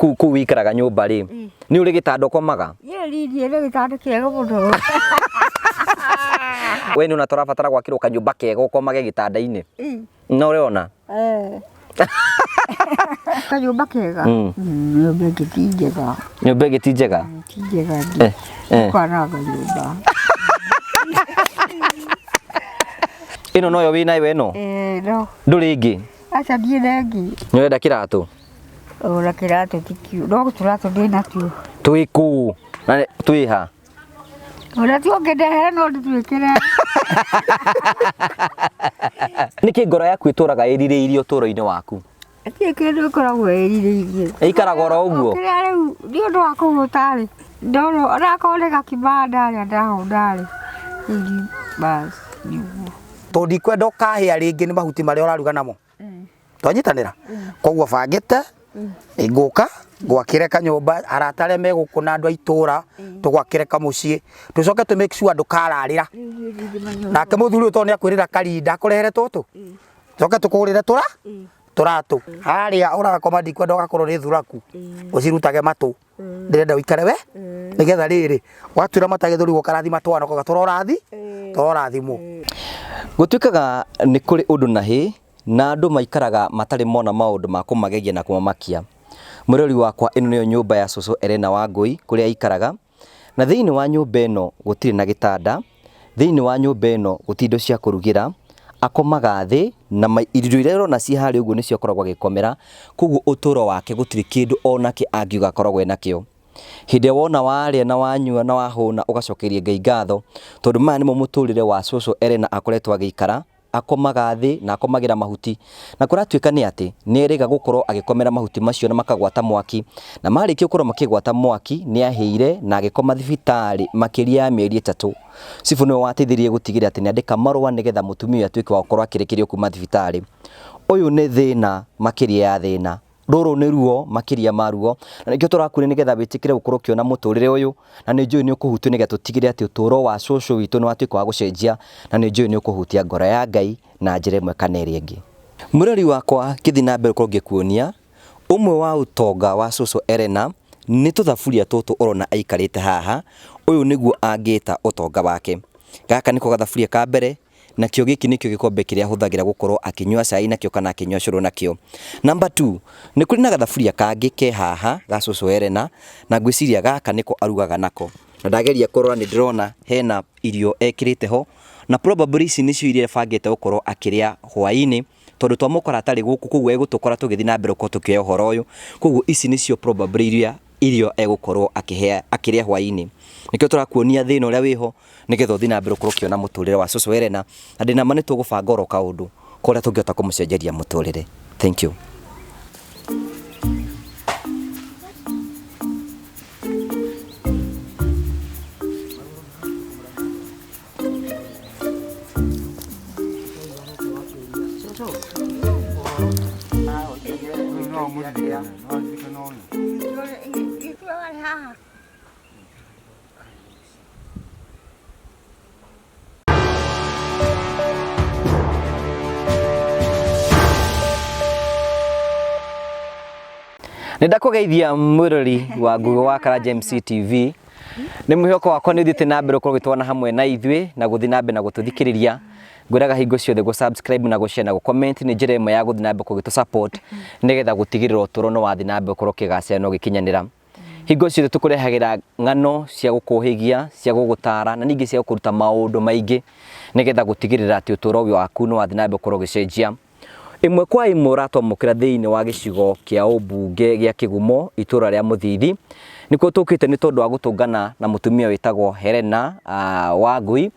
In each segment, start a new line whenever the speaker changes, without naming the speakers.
Kũu kũu wĩikaraga nyũmba rĩ, nĩ ũrĩ gĩtanda ũkomaga?
Niĩ niĩ nĩ gĩtanda kĩega mũno.
We nĩ ũna tũrabatara gwakĩrwo kanyũmba kega ũkomage gĩtanda-inĩ. No ũrona?
Eh. Kanyũmba kega. Nyũmba ĩngĩ ti njega.
Nyũmba ĩngĩ ti njega?
Ti njega ndikwananga nyũmba.
Ĩno noyo wĩ nayo ĩno?
Ĩĩ no.
Ndũrĩ ĩngĩ?
Aca ndirĩ na ĩngĩ.
Nĩ ũrenda kĩratũ?
Ona kĩratũ ti kiũ, no tũratũ ndĩ natuo.
Twĩ kũ? Na twĩ ha?
Ona tuo ũngĩndehera no ndĩtwĩkĩre.
Nĩkĩ ngoro yaku ĩtũraga ĩrirĩirie ũtũũro-inĩ waku?
Hatirĩ kĩndũ ĩkoragwo ĩrirĩirie.
Ĩikaraga oro ũguo?
Kĩrĩa rĩu nĩ ũndũ wa kũhũta rĩ, ndona onakorwo nĩ gakima ndarĩa ndahũna rĩ, rĩu bas nĩ ũguo.
Tondũ ndikwenda ũkahĩa rĩngĩ nĩ mahuti marĩa ũraruga namo. Twanyitanĩra? Koguo bangĩte ngũka ngwakĩre kanyũmba arata arĩa me gũkũ na andũ a itũra tũgwakĩre kamũciĩ tũcoke tũ make sure ndũkararĩra. Nake mũthuri ũyũ tondũ nĩ akwĩrĩra karinda akũrehere tũtũ tũcoke tũkũgũrĩre tũra tũratũ. Harĩa ũrakoma ndikwenda ũgakorwo nĩ thuraku ũcirutage matũ. Ndĩrenda ũikare we nĩgetha rĩrĩ watuĩra mata gĩthũri ũkarathima twana ũkauga tũrorathi tũrorathimwo.
Gũtuĩkaga nĩ kũrĩ ũndũ na hĩ na andũ maikaraga matarĩ mona maũndũ ma kũmagegia na kũmamakia. Mwĩroreri wakwa ĩno nĩyo nyũmba ya cũcũ Elena Wangũi kũrĩa aikaraga. Na thĩinĩ wa nyũmba ĩno gũtirĩ na gĩtanda, thĩinĩ wa nyũmba ĩno gũtirĩ indo cia kũrugĩra, akomaga thĩ na indo iria ũrona ciĩ harĩa ũguo nĩcio akoragwo agĩkomera, koguo ũtũro wake gũtirĩ kĩndũ onakĩ angiuga akoragwo enakĩo. Hĩndĩ ĩrĩa wona warĩa na wanyua na wahũna ũgacokeria Ngai ngatho, tondũ maya nĩmo mũtũrĩre wa cũcũ Elena akoretwo agĩikara. Akomaga thĩ na akomagĩra mahuti. Na kũratuĩka nĩ atĩ, nĩ erĩga gũkorwo agĩkomera mahuti macio na makagwata mwaki. Na marĩkia gũkorwo makĩgwata mwaki, nĩ ahĩire na agĩkoma thibitarĩ makĩria ya mĩeri ĩtatũ. Cibũ nĩwe wateithirie gũtigĩrĩra atĩ nĩ andĩka marũa nĩgetha mũtumia ũyũ atuĩke wa gũkorwo akĩrekererio kuma thibitarĩ. Ũyũ nĩ thĩna makĩria ya thĩna. Rũrũ nĩ ruo makĩria ma ruo, na nĩkĩo tũrakwĩra nĩgetha wĩtĩkĩre gũkorwo ũkĩona mũtũrĩre ũyũ, na nĩ njũĩ nĩ ũkũhutio nĩgetha tũtigĩrĩre atĩ ũtũro wa cũcũ witũ nĩ watuĩka wa gũcenjia, na nĩ njũĩ nĩ ũkũhutia ngoro ya Ngai na njĩra ĩmwe kana ĩrĩa ĩngĩ. Mwĩrori wakwa ngĩthiĩ na mbere gũkorwo ngĩkuonia, ũmwe wa ũtonga wa cũcũ Elena nĩ tũthaburia tũtũ ũrona aikarĩte haha, ũyũ nĩguo angĩta ũtonga wake. Gaka nĩko gathaburia ka mbere, Nakĩo gĩkĩ nĩkĩo gĩkombe kĩrĩa ahũthagĩra gũkorwo akĩnyua cai nakĩo kana akĩnyua cũrũ nakĩo. Number two, nĩ kũrĩ na gathaburia kangĩ ke haha ga cũcũ Elena, na ngwĩciria gaka nĩko arugaga nako. Na ndageria kũrora nĩ ndĩrona hena irio ekĩrĩte ho, na probably ici nĩcio irio ebangĩte gũkorwo akĩrĩa hwainĩ, tondũ twamũkora atarĩ gũkũ koguo egũtũkora tũgĩthiĩ na mbere gũkorwo tũkĩoya ũhoro ũyũ. Koguo ici nĩcio probably iria irio egũkorwo akĩhe akĩrĩa hwainĩ. Nĩkĩo tũrakuonia thĩna ũrĩa wĩho, nĩgetha ũthiĩ na mbere ũkorwo ũkĩona mũtũrĩre wa cũcũ Elena, na ndĩna ma nĩ tũgũbanga oro kaũndũ ka ũrĩa tũngĩhota kũmũcenjeria mũtũrĩre. Thank you. Nĩ ndakũgeithia mwĩrori wa Ngugi wa Karanja MC TV. Nĩ mwĩhoko wakwa nĩ ũthiĩte na mbere ũkorwo ũgĩtwana hamwe na ithuĩ na gũthiĩ na mbere na gũtũthikĩrĩria. Ngwĩraga hingo ciothe gũ subscribe na gũ share na gũ comment nĩ njĩra ĩmwe ya gũthiĩ na mbere gũgĩtũ support nĩgetha gũtigĩrĩra ũtũro nĩ wathiĩ na mbere gũkorwo ũkĩgacĩra na ũgĩkinyanĩra. Hingo ciothe tũkũrehagĩra ng'ano cia gũkũhĩgia, cia gũgũtara na ningĩ cia gũkũruta maũndũ maingĩ nĩgetha gũtigĩrĩra atĩ ũtũro waku nĩ wathiĩ na mbere gũkorwo ũgĩcenjia. Ĩmwe kwa ĩmwe ũratwamũkĩra thĩinĩ wa gĩcigo kĩa ũmbunge gĩa Kĩgumo, itũra rĩa Mũthithi. Nĩkuo tũkĩte nĩ tondũ wa gũtũngana na mũtumia wĩtagwo Helena Wangui,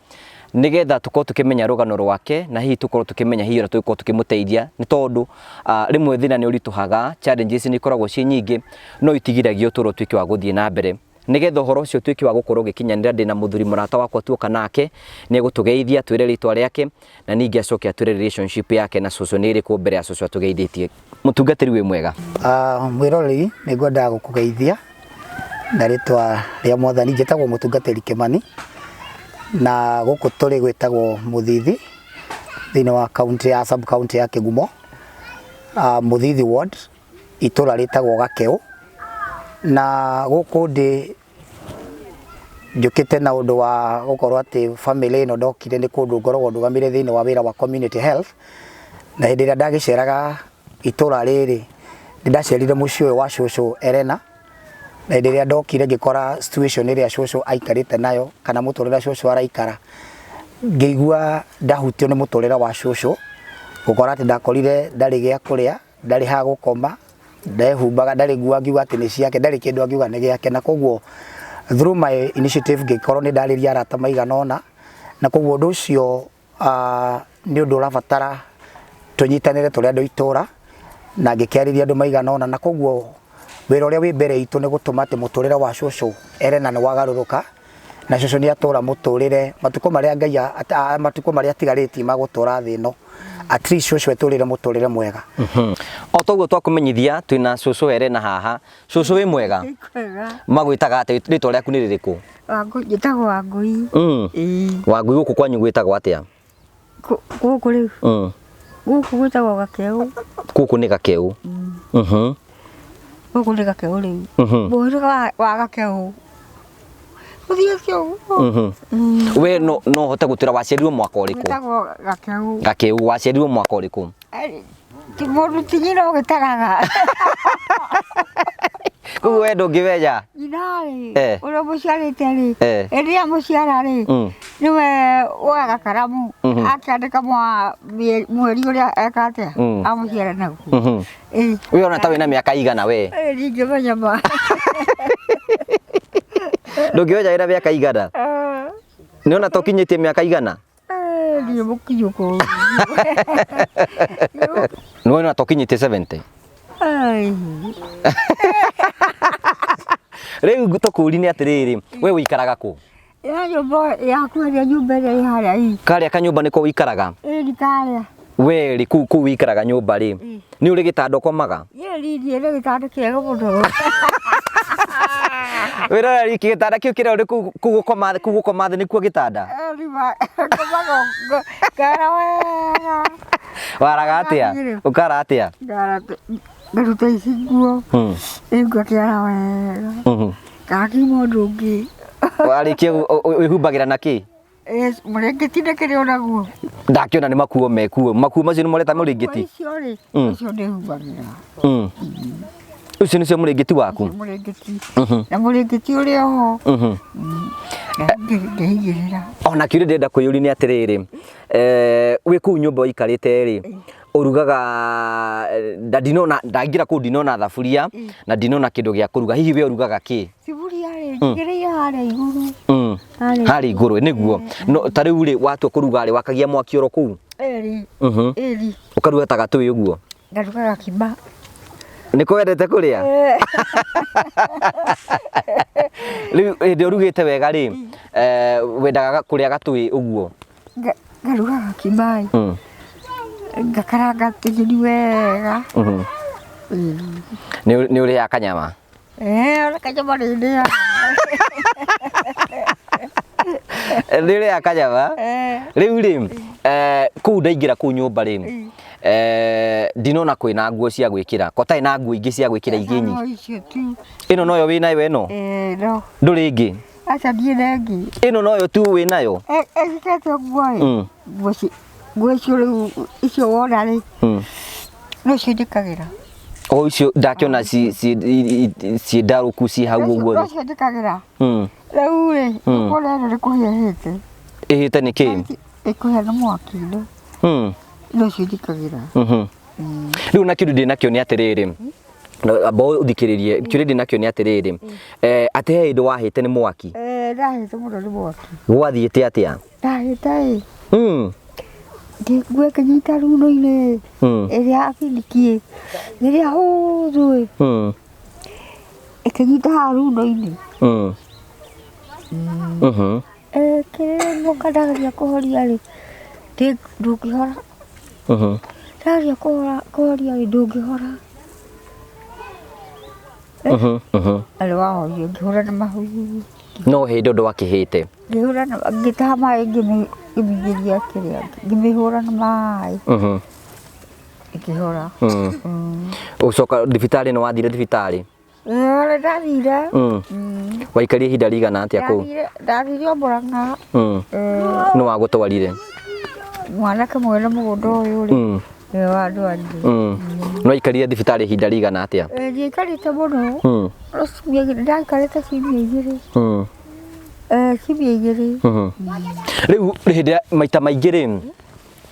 nĩgetha tũkorwo tũkĩmenya rũgano rwake na hihi tũkorwo tũkĩmenya hihi ũrĩa tũngĩkorwo tũkĩmũteithia, nĩ tondũ rĩmwe thĩna nĩ ũritũhaga, challenges nĩ ikoragwo ciĩ nyingĩ, no itigiragia ũtũro ũtuĩke wa gũthiĩ na mbere. Nĩgetha ũhoro ũcio ũtuĩke wa gũkorwo ũgĩkinyanĩra ndĩna mũthuri mũrata wakwa tuoka nake, nĩ egũtũgeithia atwĩre rĩtwa rĩake na ningĩ acoke atwĩre relationship yake na cũcũ nĩ ĩrĩkũ mbere ya cũcũ atũgeithĩtie. Mũtungatĩri wĩ mwega?
Mwĩroreri nĩ ngwendaga gũkũgeithia na rĩtwa rĩa Mwathani. Njĩtagwo mũtungatĩri Kĩmani na gũkũ tũrĩ gwĩtagwo Mũthithi thĩinĩ wa kaũntĩ ya sub county ya Kĩgumo, Mũthithi ward, itũra rĩtagwo Gakĩũ. Na gũkũ ndĩ njũkĩte na ũndũ wa gũkorwo atĩ famĩlĩ ĩno ndokire nĩ kũndũ ngoragwo ndũgamĩrĩire thĩinĩ wa wĩra wa community health. Na hĩndĩ ĩrĩa ndagĩceraga itũra rĩrĩ, nĩ ndacerire mũciĩ ũyũ wa cũcũ Elena. Na hĩndĩ ĩrĩa ndokire ngĩkora situation ĩrĩa cũcũ aikarĩte nayo kana mũtũrĩre cũcũ araikara, ngĩigua ndahutio nĩ mũtũrĩre wa cũcũ, gũkora atĩ ndakorire ndarĩ gĩa kũrĩa, ndarĩ ha gũkoma, ndehumbaga, ndarĩ nguo angiuga atĩ nĩ ciake, ndarĩ kĩndũ angiuga nĩ gĩake. Na koguo through my initiative ngĩkorwo nĩ ndarĩria arata maigana ũna, na koguo ũndũ ũcio nĩ ũndũ ũrabatara tũnyitanĩre tũrĩ andũ a itũra, na ngĩkĩarĩria andũ maigana ũna, na koguo wĩra ũrĩa wĩ mbere itũ nĩ gũtũma atĩ mũtũrĩre wa cũcũ Elena nĩ wagarũrũka, na cũcũ nĩ atũra mũtũrĩre matukũ marĩa Ngai matukũ marĩa atigarĩtie ma gũtũra thĩ ĩno, at least cũcũ etũrĩre mũtũrĩre mwega.
O toguo twakũmenyithia twĩna cũcũ Elena haha. Cũcũ wĩ mwega? Magwĩtaga atĩa? Rĩtwa rĩaku nĩ rĩrĩkũ?
Njĩtagwo Wangũi.
Wangũi gũkũ kwanyu gwĩtagwo atĩa?
Gũkũ rĩu? Gũkũ gwĩtagwo Gakeu.
Gũkũ nĩ Gakeu.
Gũkũ nĩ Gakeu rĩu. Mũhĩrĩga wa Gakeu. Ũthiĩte ũguo.
We no ũhote gũtwĩra waciarirwo mwaka ũrĩkũ?
Gwĩtagwo Gakeu.
Gakeu, waciarirwo mwaka ũrĩkũ?
Ti mũndũ ti nyina ũgĩtaraga.
Koguo we ndũngĩmenya?
Nyina rĩ, ũrĩa ũmũciarĩte rĩ, hĩndĩ ĩrĩa amũciara rĩ, nĩwe woyaga karamu akĩandĩka mweri ũrĩa eka atĩa amũciara naguo.
We ona ta wĩna mĩaka igana we?
Ndingĩmenya ma.
Ndũngĩmenya wĩna mĩaka igana? Nĩ ona ta ũkinyĩtie mĩaka igana?
Ndirĩ mũkinyu kũu.
Nĩ wona ta ũkinyĩtie 70? Rĩu tũkũũrie nĩ atĩrĩrĩ, we ũikaraga kũ?
Ya nyũmba yaku ĩrĩa nyũmba ĩrĩa ĩ harĩa ĩ.
Karĩa kanyũmba nĩko ũikaraga?
Ĩĩ nĩ karĩa.
We rĩ kũu ũikaraga nyũmba rĩ, nĩ ũrĩ gĩtanda ũkomaga?
Niĩ niĩ nĩ gĩtanda kĩega mũno.
Wĩroreri gĩtanda kĩu kĩrĩa ũrĩ kũu gũkoma thĩ nĩkuo gĩtanda?
Ngomaga ngara wega.
Waraga atĩa? Ũkara atĩa?
Ngaruta ici nguo. Ngakĩara wega. Ngakiuma ũndũ ũngĩ.
Warĩkia wĩhumbagĩra na kĩ?
Mũrĩngĩti ndĩkĩrĩ o naguo.
Ndakĩona nĩ makuo mekuo. Makuo macio nĩ moreta mũrĩngĩti?
Icio rĩ, ũcio ndĩhumbagĩra.
Ũcio nĩcio mũrĩngĩti waku?
Mũrĩngĩti. Na mũrĩngĩti ũrĩ oho. Ngeigĩrĩra.
Ona kĩũria ndĩrenda kwĩyũria nĩ atĩrĩrĩ, wĩ kũu nyũmba ũikarĩte rĩ, ũrugaga ndinona ndaingĩra kũu ndinona thaburia na ndinona kĩndũ gĩa kũruga, hihi we ũrugaga kĩ?
Thuburia rĩ, njigĩrĩire harĩa igũrũ.
Harĩa igũrũ nĩguo. No ta rĩu rĩ, watua kũruga rĩ, wakagia mwaki oro kũu?
Ĩri. Ĩri.
Ũkaruga ta gatũĩ ũguo?
Ngaruga gakima.
Nĩko wendete kũrĩa? Rĩu hĩndĩ ĩrĩa ũrugĩte wega rĩ, wendaga kũrĩa gatũĩ ũguo?
Ngaruga gakima ĩ. Ngakaranga tũnyeni wega.
Nĩ ũrĩaga kanyama?
Ona kanyama nĩ ndĩaga.
Nĩ ũrĩaga kanyama? Rĩu rĩ, kũu ndaingĩra kũu nyũmba rĩ, ndinona kwĩna nguo cia gwĩkĩra. Ko ũtarĩ na nguo ingĩ cia gwĩkĩra ingĩ nyingĩ?
No icio tu.
Ĩno noyo wĩnayo ĩno?
No.
Ndũrĩ ĩngĩ?
Aca ndirĩ na ĩngĩ.
Ĩno noyo tu wĩnayo?
Ĩkĩrĩte nguo ĩ. Nguo icio rĩu icio wona rĩ, no cio njĩkagĩra.
O icio ndakĩona ciĩ ndarũku ciĩ hau ũguo.
No cio njĩkagĩra. Rĩu rĩ, ũkona ĩno nĩ kũhĩa ĩhĩte.
Ĩhĩte nĩ kĩ?
Ĩkũhĩa nĩ mwaki ĩno. No cio njĩkagĩra.
Rĩu na kĩndũ ndĩnakĩo nĩ atĩrĩrĩ, amba ũthikĩrĩrie, kĩũria ndĩnakĩo nĩ atĩrĩrĩ, atĩ he hĩndĩ wahĩte nĩ mwaki?
Ndahĩte mũno nĩ mwaki.
Gwathiĩte atĩa?
Ndahĩte ĩ. Nguo ĩkĩnyita runo-inĩ ĩrĩa ya biniki ĩrĩa hũthũ ĩ. Ĩkĩnyita haha runo-inĩ. Ĩkĩrĩrĩmbũka ndageria kũhoria rĩ, ndũngĩhora. Ndageria kũhoria rĩ, ndũngĩhora. Arĩ wahoria ngĩhũra na mahu.
No hĩndĩ ũndũ wakĩhĩte?
Ngĩhũra na ngĩtaha maĩ ngĩmĩingĩria kĩrĩa, ngĩmĩhũra na maĩ. Ĩkĩhora.
Ũcoka thibitarĩ nĩ wathire thibitarĩ?
Nĩ ndathire.
Waikarire ihinda rĩigana atĩa kũu?
Ndathire o Mũrang'a.
Nũ wagũtwarire?
Mwanake mwene mũgũnda ũyũ rĩ, nĩwe wandwarire.
Nĩ waikarire thibitarĩ ihinda rĩigana atĩa?
Ndiaikarĩte mũno. Ciumia igĩrĩ, ndaikarĩte ciumia igĩrĩ. Ciumia igĩrĩ.
Rĩu hĩndĩ ĩrĩa maita maingĩ rĩ,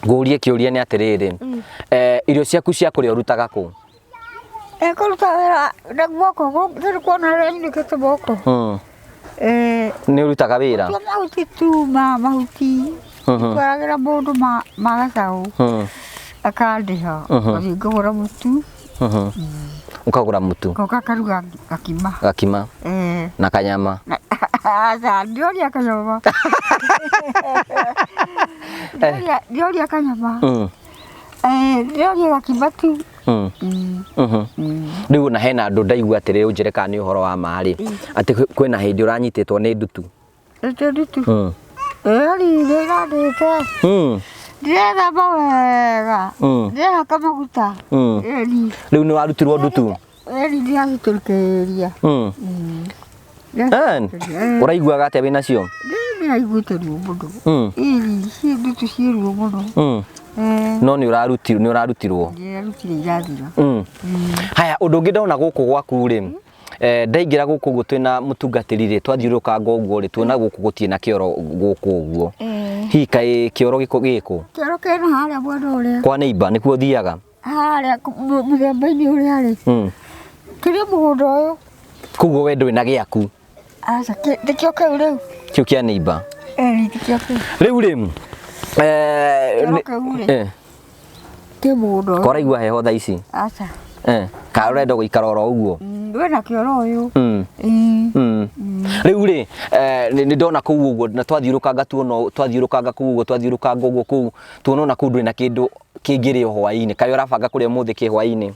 ngũrie kĩũria nĩ atĩrĩrĩ, irio ciaku cia kũrĩa ũrutaga kũ?
Kũruta wĩra na guoko, ndĩrĩ kuona ũrĩa nyunĩkĩte moko.
Nĩ ũrutaga wĩra?
Tua mahuti tu ma mahuti. Twaragĩra mũndũ ma gacaũ. Akandĩha. Ngathiĩ ngagũra mũtu.
Ũkagũra mũtu?
Ngoka ngaruga gakima.
Gakima. Na kanyama?
Aca, ndioria kanyama. Ndioria kanyama. Ndioria gakima tu.
Rĩu ona hena andũ ndaigua atĩrĩrĩ ũnjĩre kana nĩ ũhoro wa ma rĩ, atĩ kwĩna hĩndĩ ũranyitĩtwo nĩ ndutu.
Nĩ ndutu? Ĩĩ nĩ ĩrandĩte. Ndĩrethamba wega. Ndĩrehaka maguta.
Rĩu nĩ warutirwo ndutu?
Ĩni ndĩracitũrĩkĩrĩria.
Ũraiguaga atĩa wĩnacio?
Nĩraiguĩte ruo mũno. Ĩni ndutu ciĩ ruo mũno.
No nĩ ũrarutirwo, nĩ ũrarutirwo?
Ndĩrarutire irathira.
Haya, ũndũ ũngĩ ndona gũkũ gwaku rĩ, ndaingĩra gũkũ ũguo twĩna mũtungatĩri rĩ, twathiũrũrũkanga ũguo rĩ, tuona gũkũ gũtirĩ na kĩoro gũkũ ũguo. Hihi kaĩ kĩoro gĩkũ?
Kĩoro kĩna harĩa mwena ũrĩa.
Kwa neighbor nĩkuo ũthiaga?
Harĩa mũthemba-inĩ ũrĩa rĩ. Kĩrĩ mũgũnda ũyũ.
Koguo we ndũrĩ na gĩaku?
Aca, nĩkĩo kĩu rĩu.
Kĩu kĩa neighbor?
Nĩkĩo kĩu.
Rĩu rĩ,
Kĩoro kĩu rĩ. Kĩ mũgũnda ũyũ.
Koraigua heho thaa ici?
Aca.
Kana ũrenda gũikara oro ũguo?
Wĩna kĩoro ũyũ.
Rĩu rĩ, nĩ ndona kũu ũguo na twathiũrũkanga tuona twathiũrũkanga kũu ũguo twathiũrũkanga ũguo kũu tuona ona kũu ndũrĩ na kĩndũ kĩngĩrĩo hwaĩ-inĩ. Kaĩ ũrabanga kũrĩa ũmũthĩ kĩ hwaĩ-inĩ?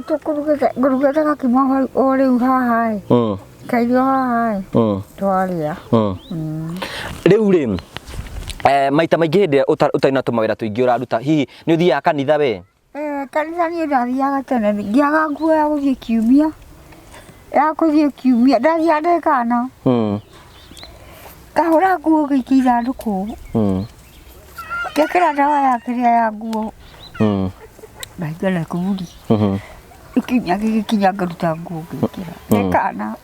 Tũkũrugĩte, ngũrugĩte gakima o rĩu haha ĩ. Kairio haha ĩ. Twarĩa.
Rĩu rĩ, maita maingĩ hĩndĩ ĩrĩa ũtarĩ na tũmawĩra tũingĩ ũraruta, hihi nĩ ũthiaga kanitha we?
Kanitha niĩ ndathiaga tene, ngĩaga nguo ya gũthiĩ kiumia, ya gũthiĩ kiumia, ndathiaga ndĩ kana. Ngahũra nguo ngĩikia ithandũkũ. Ngekĩra ndawa ya kĩrĩa ya nguo. Ngahinga na kuburi. Ikinya gĩgĩkinya ngaruta nguo ngĩkĩra. Ndĩ kana.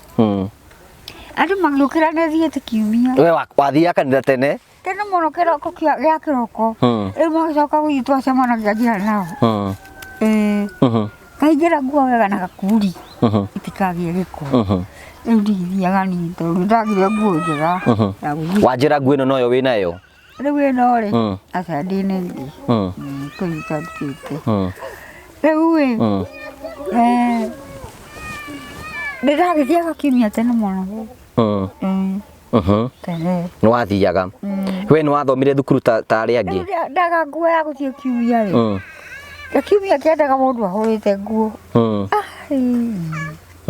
Andũ magĩũkĩra nĩ thiĩte kiumia.
We wathiaga kanitha tene?
Tene mũno kĩroko gĩa kĩroko. Rĩu magĩcoka gũthiĩ twacemanagia njĩra nao. Ngaingĩra nguo wega na gakuri. Itikagĩe gĩko. Rĩu ndigĩthiaga niĩ tondũ ndagire nguo njega ya gũthiĩ.
Wanjĩra nguo ĩno noyo wĩnayo?
Rĩu ĩno rĩ, aca ndĩna ĩngĩ. Kũnyita ndutĩte. Rĩu ĩ, ndĩragĩthiaga kiumia tene mũno. Tene.
Nĩ wathiaga. We nĩ wathomire thukuru ta arĩa angĩ?
Rĩu ndaga nguo ya gũthiĩ kiumia rĩ. Na kiumia kĩendaga mũndũ ahũrĩte nguo.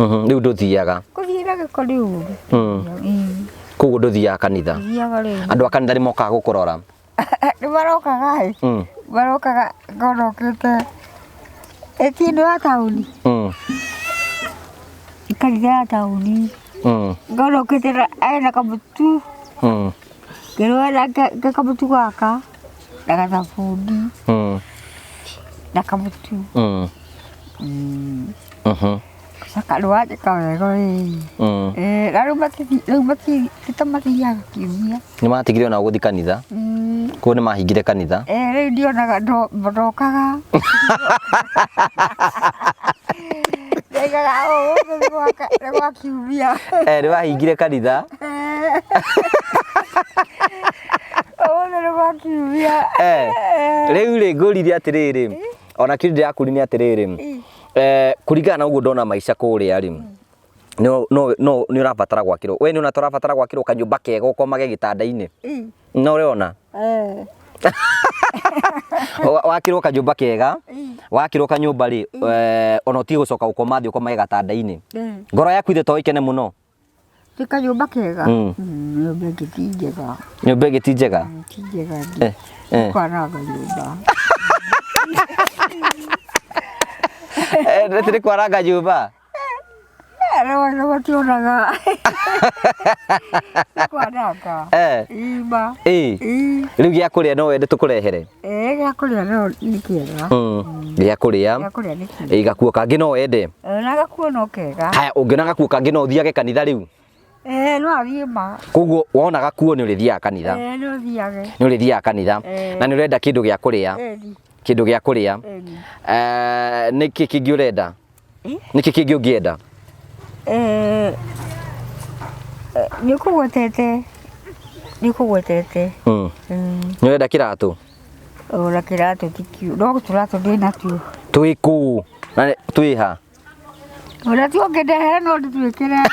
Rĩu ndũthiaga?
Gũthiĩ na gĩko nĩ ũru.
Koguo ndũthiaga kanitha?
Ndithiaga rĩu.
Andũ a kanitha nĩ mokaga gũkũrora?
Nĩ marokaga ĩ. Marokaga ngona ũkĩte. Ĩti ĩno ya taũni. Kanitha ya taũni. Ngona ũkĩte ena kamũtu. Ngĩrwo ena kamũtu gaka na gathabuni. Na kamũtu. Coka nĩwanjĩka wega ĩ. Na rĩu rĩu matithiaga kiumia.
Nĩ matigire ona gũthiĩ kanitha? Koguo nĩ mahingire kanitha?
Rĩu ndionaga ndokaga. Ndaigaga ũũ nĩ gwa kiumia.
Nĩ wahingire kanitha?
Ũũ nĩ gwa kiumia.
Rĩu rĩ ngũririe atĩrĩrĩ, ona kĩndũ ndĩrakũria nĩ atĩrĩrĩ, kũringana na ũguo ndona maica kũrĩa rĩ, no no nĩ ũrabatara gwakĩrwo. We nĩ ũrona ta ũrabatara gwakĩrwo kanyũmba kega ũkomage gĩtanda-inĩ? No ũrona? Wakĩrwo kanyũmba kega, wakĩrwo kanyũmba rĩ, ona ũtige gũcoka gũkoma thĩ ũkomage gatanda-inĩ. Ngoro yaku ithe to ĩkene mũno?
Nĩ kanyũmba kega? Nyũmba ĩngĩ ti njega.
Nyũmba ĩngĩ ti njega?
Ti njega. Kwananga nyũmba.
Nĩ kwananga nyũmba?
Rĩu mationaga. Nĩ kwananga. Ima.
Ĩ. Rĩu gĩa kũrĩa no wende tũkũrehere?
Ĩĩ gĩa kũrĩa no nĩ kĩega.
Gĩa kũrĩa.
Gĩa kũrĩa nĩ kĩega.
Ĩ gakuo kangĩ no wende?
Na gakuo no kega.
Haya, ũngĩona gakuo kangĩ no ũthiage kanitha rĩu?
Ĩĩ no athiĩ ma.
Koguo wona gakuo nĩ ũrĩthiaga kanitha?
Ĩĩ no thiage.
Nĩ ũrĩthiaga kanitha. Na nĩ ũrenda kĩndũ gĩa kũrĩa?
Ĩni.
Kĩndũ gĩa kũrĩa.
Ĩni.
Nĩkĩ kĩngĩ ũrenda? Nĩkĩ kĩngĩ ũngĩenda?
Nĩ ũkũgwetete. Nĩ ũkũgwetete.
Nĩ ũrenda kĩratũ?
Ona kĩratũ ti kĩũru. No tũratũ ndĩ natuo.
Twĩ kũ? Na twĩ ha?
Ona tuo ũngĩndehera no ndĩtwĩkĩre.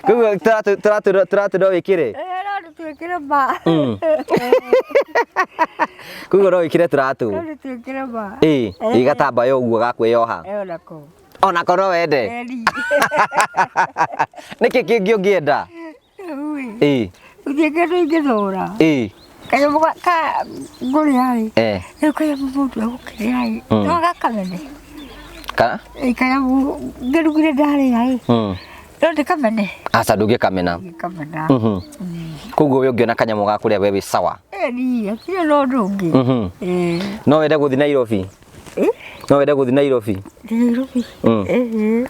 Koguo tũratũ no wĩkĩre?
Ĩĩ no ndĩtwĩkĩre ma.
Koguo no wĩkĩre tũratũ?
No ndĩtwĩkĩre ma.
Ĩĩ, ĩ gatambaya ũguo ga kwĩyoha.
Ĩĩ onako.
Onako no wende?
Ĩni.
Nĩkĩ kĩngĩ ũngĩenda?
Rĩu ĩ.
Ĩĩ.
Gũtirĩ kĩndũ ingĩthũra.
Ĩĩ.
Kanyamũ ka ngũrĩa ĩ. Rĩu kanyamũ mũndũ egũkĩrĩa ĩ. No gakamene.
Kana?
Ĩ kanyamũ ngĩrugire ndarĩa ĩ. No ndĩkamene.
Aca ndũngĩkamena.
Ndingĩkamena.
Koguo we ũngĩona kanyamũ ga kũrĩa we wĩ sawa.
Ĩni, hatirĩ na ũndũ ũngĩ. Ĩĩ.
No wende gũthiĩ Nairobi?
Ĩ?
No wende gũthiĩ Nairobi?
Nairobi. Ĩĩ.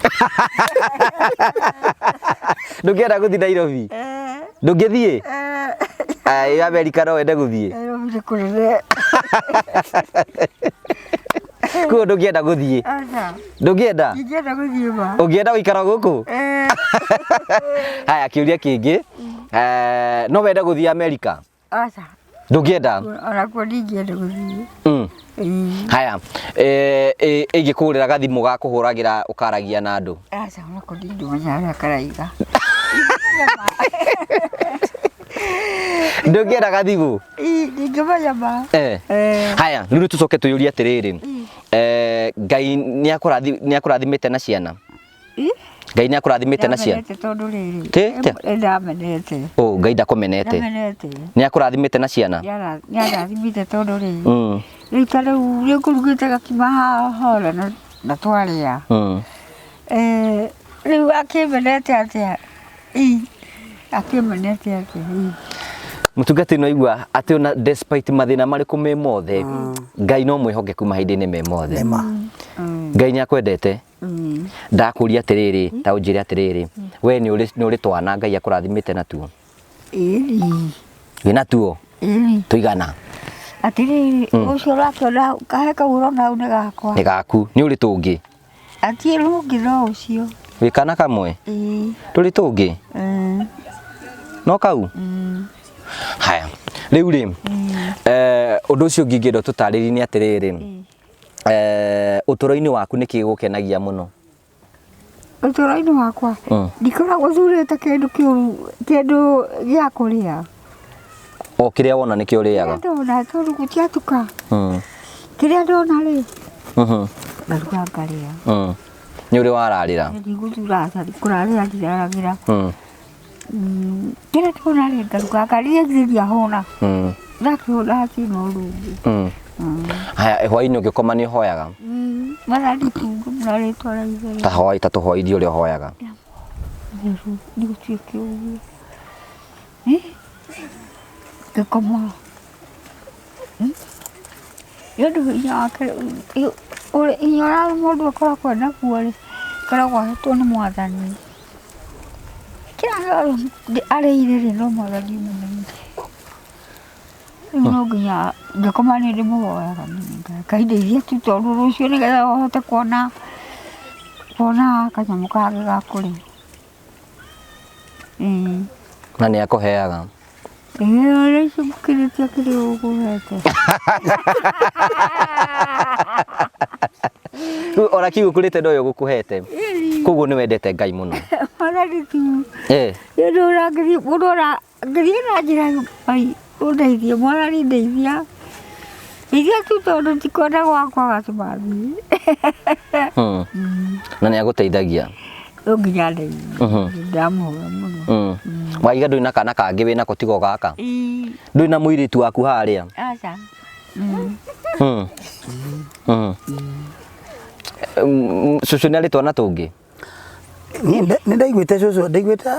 Ndũngĩenda gũthiĩ Nairobi? Ndũngĩthiĩ? Ai, Amerika no wende gũthiĩ?
Nairobi nĩ kũnene.
Koguo ndũngĩenda gũthiĩ?
Aca.
Ndũngĩenda?
Ndingĩenda gũthiĩ ma.
Ũngĩenda gũikara gũkũ? Haya, kĩũria kĩngĩ. No wende gũthiĩ Amerika?
Aca.
Ndũngĩenda?
Onakuo ndingĩenda gũthiĩ.
Haya, ingĩkũgũrĩra gathimũ ga kũhũragĩra ũkaragia na andũ?
Aca, onako ndingĩmenya harĩa karaiga.
Ndũngĩenda gathimũ?
Ndingĩmenya ma.
Haya, rĩu tũcoke twĩyũrie atĩrĩrĩ. Ngai nĩ akũrathimĩte na ciana? Ngai nĩ akũrathimĩte na ciana?
Ndamenete tondũ rĩrĩ.
Tĩ?
Ndamenete.
Oh, Ngai ndakũmenete.
Ndamenete.
Nĩ akũrathimĩte na ciana?
Nĩ andathimĩte tondũ rĩrĩ. Rĩu ta rĩu nĩ ngũrugĩte gakima haha na twarĩa. Rĩu akĩmenete atĩa? Akĩmenete atĩa?
Mũtungatĩri no aigua atĩ ona despite mathĩna marĩkũ me mothe, Ngai no mwĩhokeku mahinda-inĩ me mothe. Ngai nĩ akwendete. Ndakũria atĩrĩrĩ, ta ũnjĩre atĩrĩrĩ, we nĩ ũrĩ twana Ngai akũrathimĩte natuo?
Ĩni.
Wĩ natuo?
Ĩni.
Tũigana?
Atĩrĩrĩ, ũcio ũrakĩona kahe kau ũrona hau nĩ gakwa.
Nĩ gaku. Nĩ ũrĩ tũngĩ?
Atirĩ rũngĩ no ũcio.
Wĩ kana kamwe?
Ĩĩ.
Tũrĩ tũngĩ? No kau? Haya, rĩu rĩ, ũndũ ũcio ũngĩ ingĩenda ũtũtarĩrie nĩ atĩrĩrĩ, ũtũũro-inĩ waku nĩkĩ gĩgũkenagia mũno?
Ũtũũro-inĩ wakwa? Ndikoragwo thurĩte kĩndũ kĩũru, kĩndũ gĩa kũrĩa.
O kĩrĩa wona nĩkĩo ũrĩaga?
Kĩrĩa ndona tondũ gũtiatuka. Kĩrĩa ndona rĩ, ngaruga ngarĩa.
Nĩ ũrĩ wararĩra?
Ndigũthura aca, kũrarĩra ndiraragĩra. Kĩrĩa ndona rĩ, ngaruga ngarĩa nginya ndiahũna. Ndakĩhũna hatirĩ na ũndũ ũngĩ.
Haya, hwaĩ-inĩ ũngĩkoma nĩ ũhoyaga?
Mwathani tungumũra rĩtwa rĩa Ithe.
Ta hoi, ta tũhoithie ũrĩa ũhoyaga.
Nĩ gũtuĩke ũguo. Ngĩkoma. Nĩ ũndũ hinya wake, hinya ũrĩa mũndũ akoragwo enaguo rĩ, akoragwo ahetwo nĩ Mwathani. Kĩrĩa gĩothe arĩire rĩ, no Mwathani ũmũneire. Rĩu no nginya ngĩkoma nĩ ndĩmũhoyaga mũno Ngai ndeithia tu tondũ rũciũ nĩgetha hote kuona kanyamũ kangĩ ga kũrĩa.
Na nĩ akũheaga?
Ĩĩ ũrĩa icio ngũkĩrĩtie kĩrĩa ũkũhete.
Rĩu ona kĩu ũkũrĩte nowe ũgũkũhete. Koguo nĩ wendete Ngai mũno.
Mwathani tu. Nĩ ũndũ ũrangĩthiĩ mũndũ ũrangĩthiĩ na njĩra Ngai ũndeithie, Mwathani ndeithia. Ndeithia tu tondũ ndikwenda gwakwa gatũmathiĩ.
Na nĩ agũteithagia?
No nginya andeithie. Ndamũhoya mũno.
Waiga ndũrĩ na kana kangĩ wĩnako tiga o gaka?
Ĩĩ.
Ndũrĩ na mũirĩtu waku harĩa?
Aca.
Cũcũ nĩ arĩ twana tũngĩ?
Niĩ nĩ ndaiguĩte cũcũ, ndaiguĩte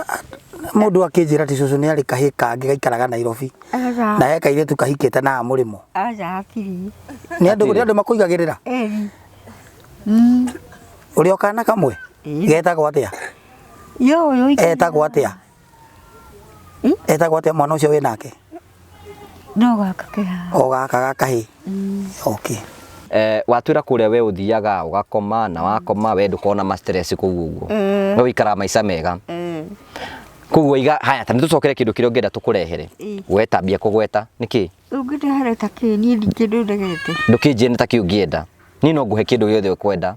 mũndũ akĩnjĩra atĩ cũcũ nĩ arĩ kahĩĩ kangĩ gaikaraga Nairobi.
Aca.
Na he kairĩtu kahikĩte na mũrĩmo.
Aca hatirĩ.
Nĩ andũ nĩ andũ makũigagĩrĩra?
Ĩni.
Ũrĩ o kana kamwe?
Ĩĩ.
Getagwo atĩa?
Yo ũyũ
Etagwo atĩa? Etagwo atĩa mwana ũcio wĩ nake?
No gaka ke haha.
O gaka ga kahĩĩ? Okay.
Watwĩra kũrĩa we ũthiaga ũgakoma na wakoma we ndũkoragwo na stress kũu ũguo. We ũikaraga maica mega. Koguo iga haya ta nĩtũcokere kĩndũ kĩrĩa ũngĩenda tũkũrehere. We tambia kũgweta nĩkĩ?
Ũngĩndehere ta kĩ niĩ ndirĩ kĩndũ ndegete.
Ndũkĩnjĩre nĩ ta kĩ ũngĩenda. Niĩ no ngũhe kĩndũ gĩothe ũkwenda.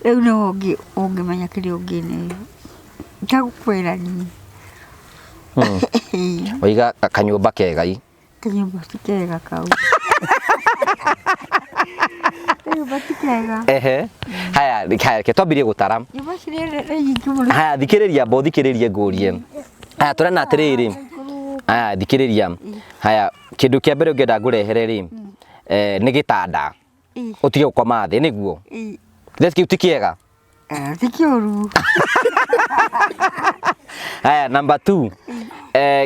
Rĩu nĩwe ũngĩmenya kĩrĩa ũngĩne. Ndagũkwĩra niĩ.
Waiga kanyũmba kega i.
Kanyũmba ti kega kau. Kanyũmba ti kega.
Ehe. Haya, haya, reke twambirie gũtara.
Nyũmba cirĩ nĩ nyingĩ mũno.
Haya, thikĩrĩria mbo thikĩrĩrie ngũrie. Haya, tũrena atĩrĩrĩ. Haya, thikĩrĩria. Haya, kĩndũ kĩa mbere ũngĩenda ngũrehere rĩ, nĩ gĩtanda. Ũtige gũkoma thĩ, nĩguo? Githĩ kĩu ti kĩega?
Ti kĩũru.
Haya, number 2.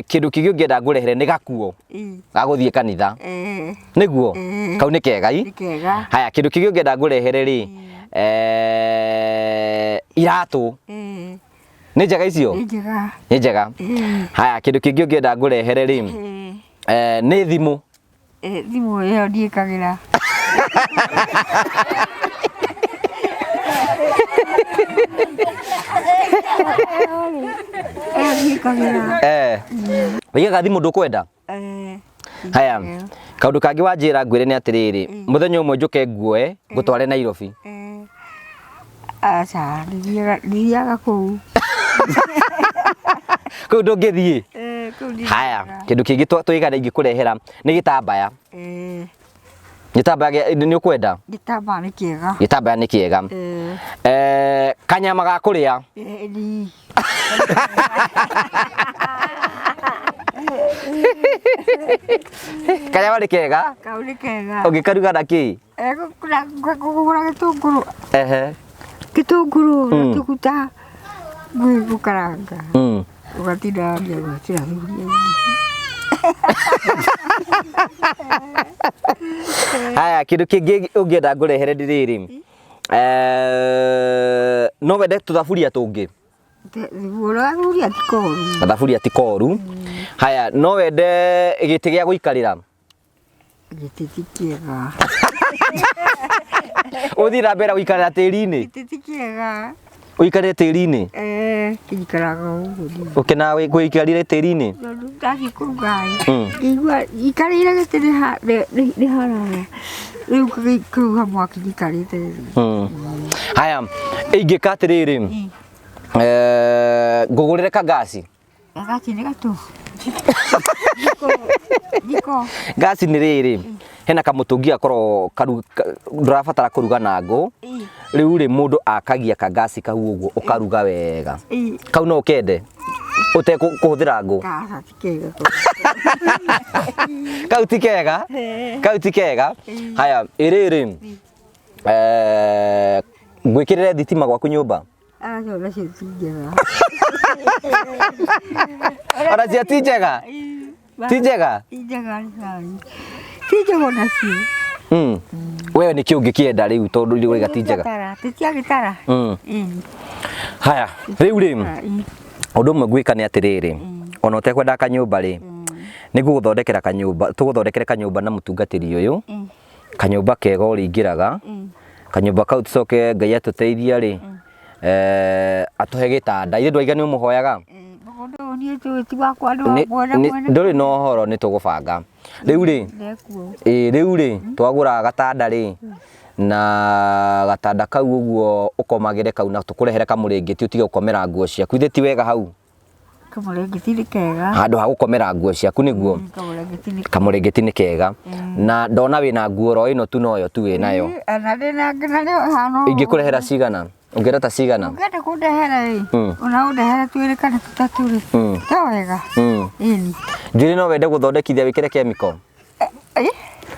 Kĩndũ kĩngĩ ũngĩenda ngũrehere nĩ gakuo. Ga gũthiĩ kanitha. Nĩguo? Kau nĩ kega i?
Nĩ kega.
Haya, kĩndũ kĩngĩ ũngĩenda ngũrehere rĩ, iratũ. Nĩ njega icio?
Nĩ njega.
Nĩ njega. Haya, kĩndũ kĩngĩ ũngĩenda ngũrehere rĩ, nĩ thimũ.
Thimũ ĩyo ndiĩkagĩra. Ĩyo ndiĩkagĩra.
Waigaga thimũ ndũkwenda? Haya, kaũndũ kangĩ wanjĩra ngwĩre nĩ atĩrĩrĩ, mũthenya ũmwe njũke nguoe ngũtware Nairobi.
Aca, ndithiaga kũu.
Kũu ndũngĩthiĩ?
Kũu ndithiaga.
Haya, kĩndũ kĩngĩ twĩgana ingĩkũrehera nĩ gĩtambaya. Gĩtambaya nĩ ũkwenda?
Gĩtambaya nĩ kĩega.
Gĩtambaya nĩ kĩega. Kanyama ga kũrĩa.
Ni.
Kanyama nĩ kega?
Kau nĩ kega.
Ũngĩkaruga na kĩ?
Kũgũra gĩtũngũrũ.
Ehe.
Gĩtũngũrũ na tũguta gũkaranga. Ũgatinda gwĩkĩra thuburia-inĩ.
Haya, kĩndũ kĩngĩ ũngĩenda ngũrehere nĩ rĩrĩ. No wende tũthaburia tũngĩ?
Thaburia ti koru.
Gathaburia ti koru. Haya, no wende gĩtĩ gĩa gũikarĩra?
Gĩtĩ ti kĩega.
Ũthiĩ na mbere gũikarĩra tĩri-inĩ?
Gĩtĩ ti kĩega.
Ũikarĩre tĩri-inĩ?
Kĩikaraga ũguo niĩ.
Ũkenaga gũikarĩre tĩri-inĩ?
Tondũ ndathiĩ kũruga ĩ, ngĩigua njikarĩire gĩtĩ nĩ haraya. Rĩu kũruga mwaki njikarĩte thĩ.
Haya, ingĩka atĩrĩrĩ, ngũgũrĩre kangasi?
Gakĩ nĩ gatũ. Jiko.
Ngasi nĩ rĩrĩ, hena kamũtũngi gakoragwo ndũrabatara kũruga na ngũ. Rĩu rĩ mũndũ akagia kangasi kau ũguo ũkaruga wega. Kau no ũkende ũtekũhũthĩra ngũ?
Aca, ti kega.
Kau ti kega? Kau ti kega? Haya, ĩrĩrĩ, ngwĩkĩrĩre thitima gwaku nyũmba?
Aca, onacio ti njega.
Onacio ti njega? Ti njega?
Ti njega nĩ cai. Ti njega onacio.
We nĩkĩ ũngĩkĩenda rĩu tondũ rĩu ũraiga ti njega?
Ti cia gĩtara.
Haya, rĩu rĩ, ũndũ ũmwe ngwĩka nĩ atĩrĩrĩ, ona ũtekwenda kanyũmba rĩ, nĩ ngũgũthondekera kanyũmba, tũgũthondekere kanyũmba na mũtungatĩri ũyũ, kanyũmba kega ũrĩingĩraga, kanyũmba kau tũcoke Ngai atũteithia rĩ, atũhe gĩtanda. Ithe ndwaiga nĩ ũmũhoyaga?
Mũgũnda ũyũ niĩ njũĩ ti wakwa nĩ wa mwene mwene.
Ndũrĩ na ũhoro nĩ tũgũbanga. Rĩu rĩ, rĩu rĩ, twagũra gatanda rĩ, na gatanda kau ũguo ũkomagĩre kau na tũkũrehere kamũrĩngĩti ũtige gũkomera nguo ciaku. Ithe ti wega hau?
Kamũrĩngĩti nĩ kega.
Handũ ha gũkomera nguo ciaku nĩguo?
Kamũrĩngĩti
nĩ kega. Na ndona wĩna nguo ro ĩno tu noyo tu wĩnayo.
Na ndĩna nginya nĩ ĩhana ũũ.
Ingĩkũrehera cigana? Ũngĩenda ta cigana?
Ũngĩenda kũndehera ĩ, ona ũndehere twĩrĩ kana tũtatũ rĩ, to wega. Ĩni.
Njuĩrĩ no wende gũthondekithia wĩkĩre chemical?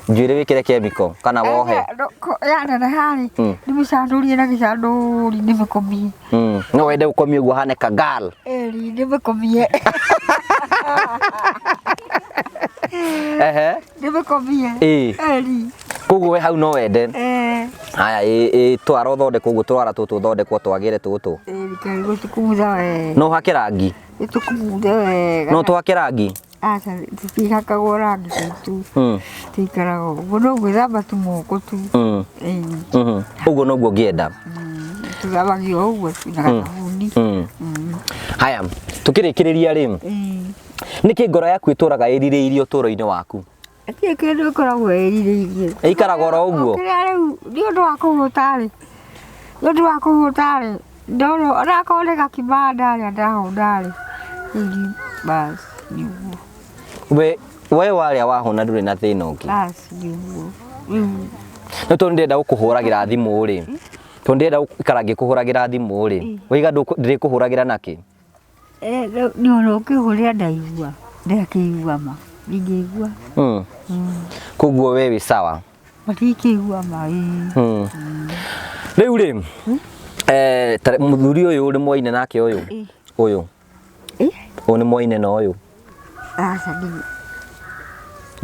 Njuĩrĩ wĩkĩre chemical kana wohe?
Yaneneha rĩ, ndĩmĩcandũrie na gĩcandũri ndĩmĩkomie.
No wende gũkomio ũguo hane ka girl?
Ĩni, ndĩmĩkomie.
Ehe.
Ndĩmĩkomie.
Ĩĩ.
Ĩni.
Koguo we hau no wende?
Ĩĩ.
Haya, ĩ twara ũthondekwo ũguo twara tũtũ ũthondekwo twagĩre tũtũ.
Ĩni, kaĩ gũtikumutha wega.
No ũhake rangi?
Nĩtũkumuthe wega.
No tũhake rangi?
Aca, tũtihakagwo rangi tu. Tũikaraga ũguo, no gwĩthamba tu moko tu. Ĩĩ.
Ũguo noguo ũngĩenda?
Tũthambagia o ũguo tu na gathabuni.
Haya, tũkĩrĩkĩrĩria rĩ, nĩkĩ ngoro yaku ĩtũraga ĩrirĩirie ũtũũro-inĩ waku?
Hatirĩ kĩndũ ĩkoragwo ĩrirĩirie.
Ĩikaraga oro ũguo?
Kĩrĩa rĩu nĩ ũndũ wa kũhũta rĩ, nĩ ũndũ wa kũhũta rĩ, ndona onakorwo nĩ gakima ndarĩa ndahũna rĩ, rĩu bas nĩ ũguo.
We we warĩa wahũna ndũrĩ na thĩna ũngĩ?
Bas nĩ ũguo. Rĩu
No tondũ ndĩrenda gũkũhũragĩra thimũ rĩ, tondũ ndĩrenda gũikara ngĩkũhũragĩra thimũ rĩ, waiga ndĩrĩkũhũragĩra nakĩ?
Nĩ ona ũkĩhũrĩra ndaigua, ndakĩigua ma, ndingĩigua.
Koguo we wĩ sawa?
Matikĩigua ma, ĩĩ.
Rĩu rĩ, mũthuri ũyũ nĩ mwaine nake ũyũ? Ũyũ? Ũyũ nĩ mwaine na ũyũ?
Aca ndirĩ.